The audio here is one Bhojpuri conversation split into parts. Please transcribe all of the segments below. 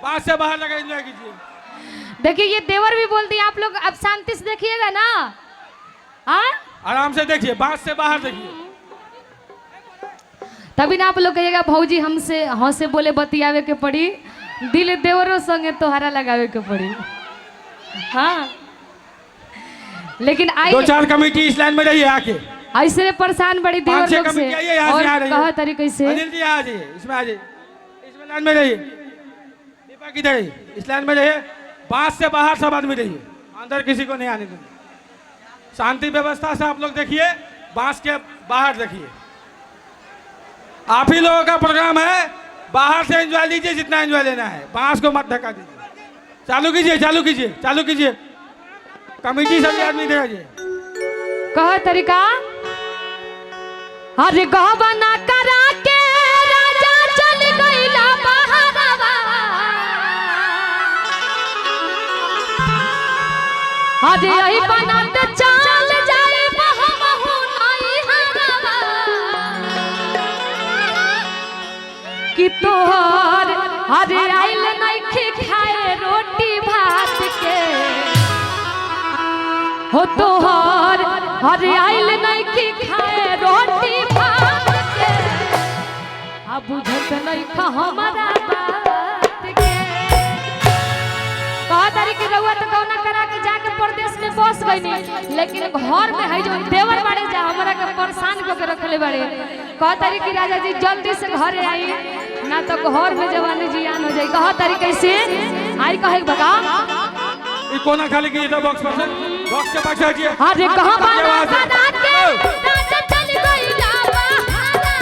बांस से बाहर लगा एंजॉय कीजिए। देखिए ये देवर भी बोल दिया, आप लोग अब शांति से देखिएगा ना। हाँ आराम से देखिए, बांस से बाहर देखिए। तभी ना आप लोग कहिएगा भौजी हमसे हंसे बोले बतियावे के पड़ी, दिल देवरों संगे तोहरा लगावे के पड़ी। हाँ लेकिन आई दो चार कमेटी इस लाइन में रहिए आके। ऐसे परेशान बड़ी देवर पाँच छह लोग से कमेटी आइए, यहाँ और से आ रही है। कहा तरीके से। अनिल जी आ जाइए, इसमें आ जाइए, इसमें लाइन में रहिए। दीपा किधर रहिए, इस लाइन में रहिए। बांस से बाहर सब आदमी रहिए, अंदर किसी को नहीं आने देंगे। शांति व्यवस्था से आप लोग देखिए, बांस के बाहर देखिए। आप ही लोगों का प्रोग्राम है, बाहर से एंजॉय लीजिए जितना एंजॉय लेना है, बांस को मत धक्का दीजिए। चालू कीजिए, चालू कीजिए, चालू कीजिए। कमेटी सभी आदमी इधर आ जाइए। कह तरीका। अरे गहबना करा के राजा चल गईला बहरवा। अरे यही बनत चल जाए बहमहु नई हरवा। कि तोहर अरे आइल नइखे खाए रोटी भात के, हो तोहर अरे आइल नइखे खाए रोटी भात के, आ बुझत नइखा हमारा बात के। कहा तारी कि रउआ तो कौना करा के जाके परदेश में बस गईनी, लेकिन घर में है जो देवर बाड़े जा हमरा के परेशान क के रखले बाड़े। कहा तारी कि राजा जी जल्दी से घरे आई ना तो घर में जवानी जियान हो जाई। कहा तारी कैसे आई कहे बता। ये कोना खाली कीजिए तो बॉक्स पर से, बॉक्स के पास आइए। अरे कहा बाना करा के राजा चल गईला बहारा।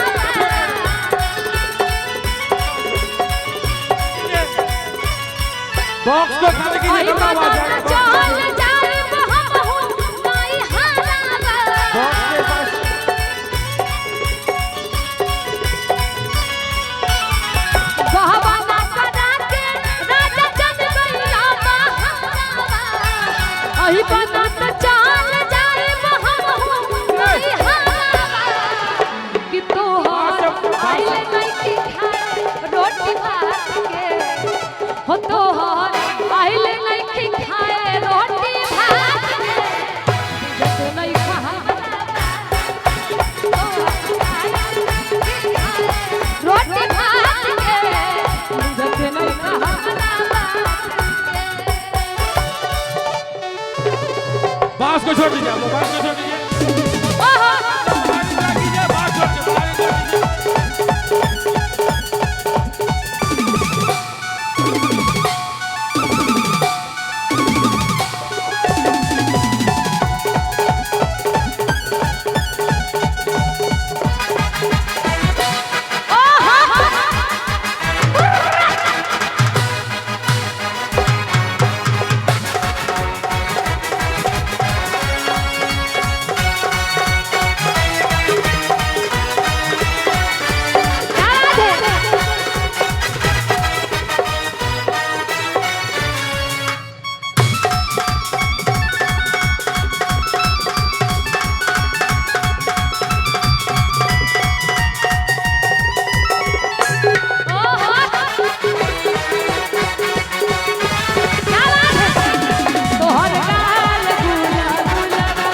बॉक्स को खाली कीजिए, आई तब ना आवाज बना आएगा। चल जाए बहमहु नई हरवा। बॉक्स के पास गहवाना करा के राजा चल गईला बहारवा। अही बनत चल जाए बहमहु नई हरवा। कि तोहर आइल नइखे खाए रोटी भात के, हो तोहर आइल नइखे खाए रोटी भात के, बुझत नइखा हमरा रोटी भात के, बुझत नइखा हमरा बात के। बांस को छोड़ दीजिए, आप लोग बांस को छोड़ दीजिए। ओहो बाहर एंजॉय कीजिए, बांस छोड़ के बाहर एंजॉय कीजिए। क्या बात है? ओहो! क्या बात है? तोहर गाल गुला गुलाबा।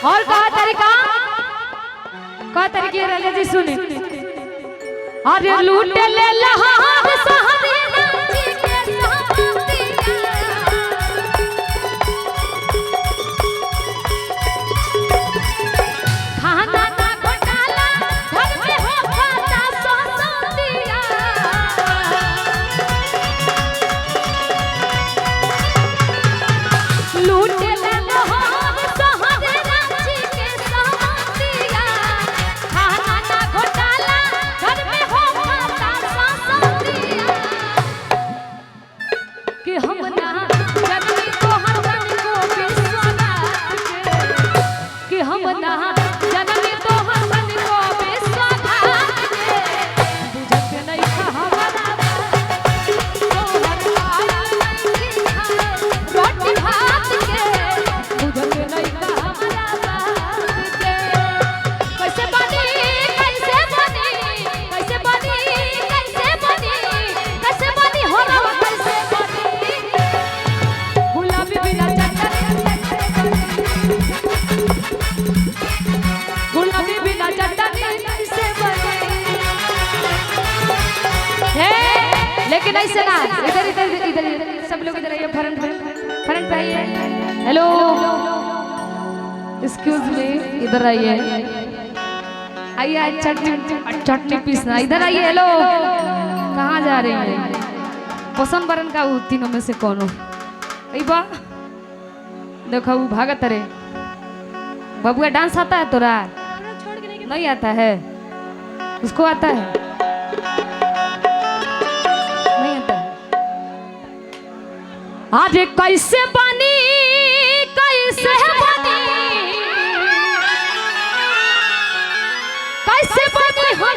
और कहा तरीका, कहा तरीके राजा जी सुने। अरे लूट ले लहार सहरी नाची के सहतिया। खाना ना घोटाला घर में हो खाता ससतिया। लूट ले लोहार सहरे रांची के सहतिया। खाना ना घोटाला घर में हो खाता ससतिया। ना जननी तोहर मन को विश्वाघात के बुझत नहीं हमरा तोहर आयल नहीं खाए रोटी भात के बुझत नहीं हमरा बात के। कैसे बनी कैसे बनी कैसे बनी कैसे बनी कैसे बनी हो रहा कैसे बनी गुलाबी बिना चटनी गुलाबी बिना चटनी कैसे बनी हे। लेकिन ऐसे ना, इधर इधर इधर इधर सब लोग इधर आइए, फ्रंट पे फ्रंट पे आइए। हेलो एक्सक्यूज मी, इधर आइए आइए, आज चटनी चटनी पीसना, इधर आइए। हेलो कहाँ जा रही हैं? पसंद बरन का वो तीनों में से कौन हो? बा देखो वो भागत रे। बबुआ डांस आता है तोरा? नहीं आता है। उसको आता है? नहीं आता है। अरे कैसे बनी कैसे बनी कैसे बनी हो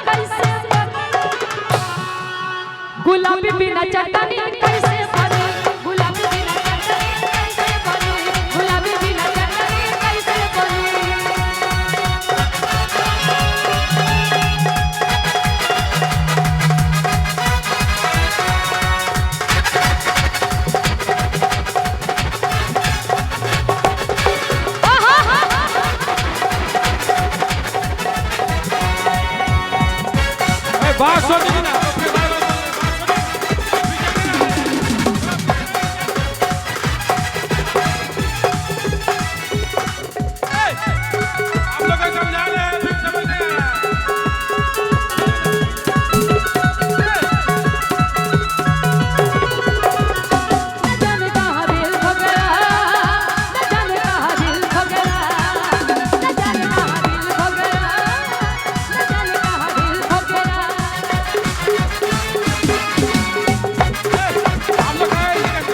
कैसे बनी गुलाबी बिना चटनी कैसे बनी गुलाबी बिना चटनी कैसे बनी गुलाबी बिना चटनी कैसे बनी। ए, बात सुन ना। आप लोग को समझा रहे हैं, फिर समझ नहीं आ रहा है। न जाने कहाँ दिल खो गया, न जाने कहाँ दिल खो गया, न जाने कहाँ दिल खो गया, न जाने कहाँ दिल खो गया। आप लोग आए इधर।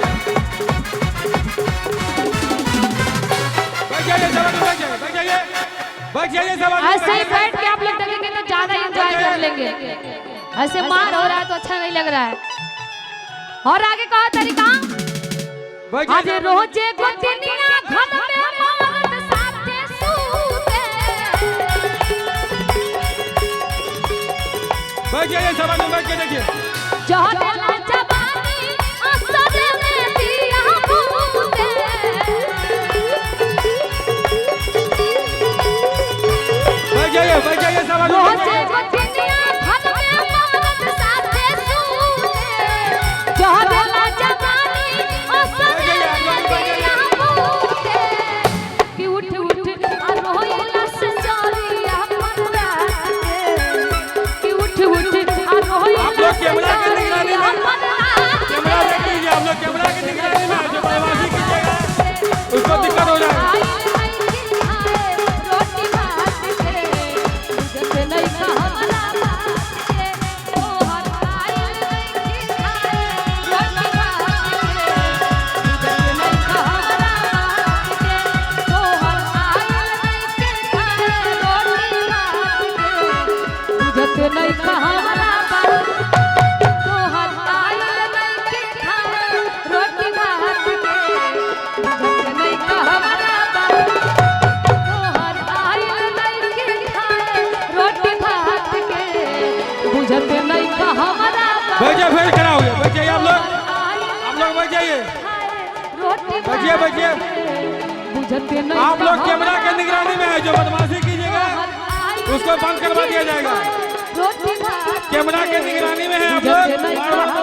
बैठ जाइए सब आदमी, बैठ जाइए, बैठ जाइए, बैठ जाइए सब आदमी, ऐसे ही बैठ जाइए। बैठ के आप लोग देखेंगे तो ज्यादा एंजॉय कर लेंगे। ऐसे मार हो रहा है तो अच्छा नहीं लग रहा है। और आगे कहा तरीका बैठ जाइए अरे सब आदमी। रोजे गोतनिया घर में मर्द साथे सूते। बैठ जाइए सब आदमी, बैठ के देखिए। जहदेला जवानी असर में दिया भूते। बैठ जाइए सब आदमी, बैठ रोजे जाइए। गोतनिया घर में मर्द साथे सूते। जहदेला जवानी असर में दिया भूते। कि उठ उठ आ रोइला से चोरिया मन रात के। कि उठ उठ आ रोइला आप लोग से कैमरा के निगरानी चोरिया में- मन रात के। कैमरा देख लीजिए, आप लोग कैमरा की निगरानी में जो बदमाशी कीजिएगा उसको दिक्कत हो जाएगी। नहीं कहा तोहर आइल नइखे खाए रोटी भात के, बुझत नहीं हमरा बात। तोहर आइल नइखे खाए रोटी भात के, बुझत नहीं हमरा बात। बैठ जाइए, फिर खड़ा हो गया, बैठ जाइए आप लोग, आप लोग बैठ जाइए। रोटी बैठिए, भात बैठिए। के, बुझत नहीं आप लोग कैमरा हमरा के निगरानी में है, जो बदमाशी कीजिएगा उसको बंद करवा दिया जाएगा। रोटी भात कैमरा के निगरानी में है आप लोग, बार बार